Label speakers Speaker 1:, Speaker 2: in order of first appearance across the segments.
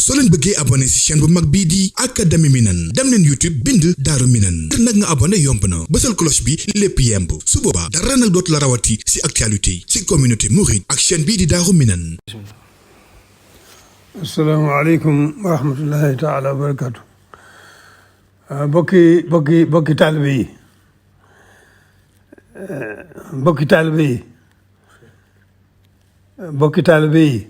Speaker 1: soo leen bëggee abonné ci chaîne bu mag bii di Académie Minane dem leen YouTube bind Daaru Minane ngir nag nga abonné yomb na bësal cloche bi lépp yemb su boobaa dara nag dootu la rawati ci actualité ci communauté mouride ak chaîne bii di Daaru Minane.
Speaker 2: asalaamaaleykum wa rahmatullahi taala wa barakatu. bokki taalibe yi bokki taalibe yi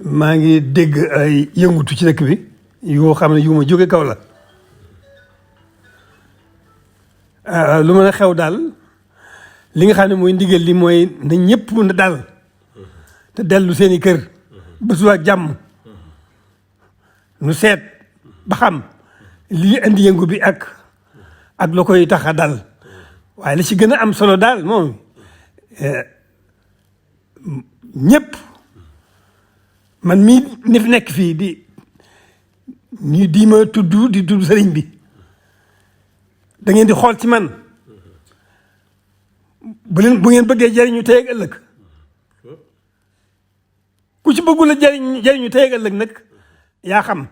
Speaker 2: maa ngi dégg ay yëngutu ci dëkk bi yoo xam ne yu ma jóge kaw la lu mën a xew daal li nga xam ne mooy ndigal li mooy na ñëpp na dal te dellu seeni kër ba suba ak jàmm nu seet ba xam lii indi yëngu bi ak la koy tax a dal waaye li ci gën a am solo daal moom ñëpp man mii ni fi nekk fii di ma tudd sëriñ bi da ngeen di xool ci man bu ngeen bëggee jariñu tey ak ëllëg ku ci bëggul a jariñu tey ak ëllëg nag yaa xam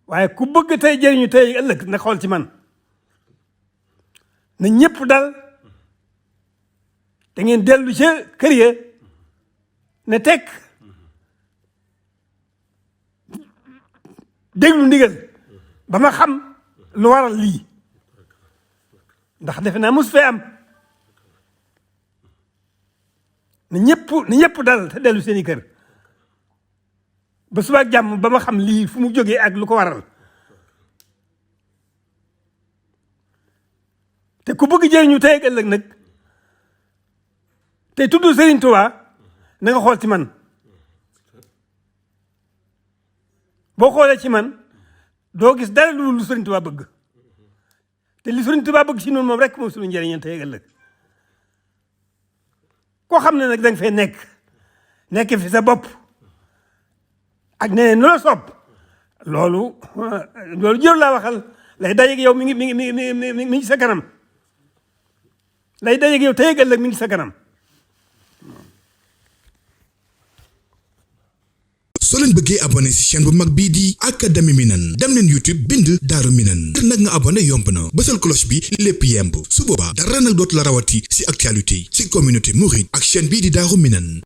Speaker 2: waaye ku bëgg tey jariñu tey ak ëllëg nag xool ci man na ñëpp dal da ngeen dellu ca kër ya ne tekk déglu ndigal ba ma xam lu waral lii ndax defe naa mos fee am na ñëpp dal te dellu seeni kër ba suba ak jàmm ba ma xam lii fu mu jógee ak lu ko waral te ku bëgg jëriñu tey ak ëllëg nag te tudd Serigne Touba na nga xool ci man boo xoolee ci man doo gis dara lu Serigne Touba bëgg te li Serigne Touba bëgg ci noonu moom rek moom suñu njëriñ tey ak ëllëg koo xam ne nag da nga fay nekk fi sa bopp ak ne nu la sopp loolu jër laa waxal lay dajeeg yow mi ngi sa kanam lay dajeeg yow tey ak ëllëg mi ngi sa kanam.
Speaker 1: soo leen bëggee abonné ci chaîne bu mag bii di Académie Minane dem leen YouTube bind Daaru Minane ngir nag nga abonné yomb na bësal cloche bi lépp yemb su boobaa dara nag dootu la rawati ci actualité ci communauté mouride ak chaîne bii di Daaru Minane.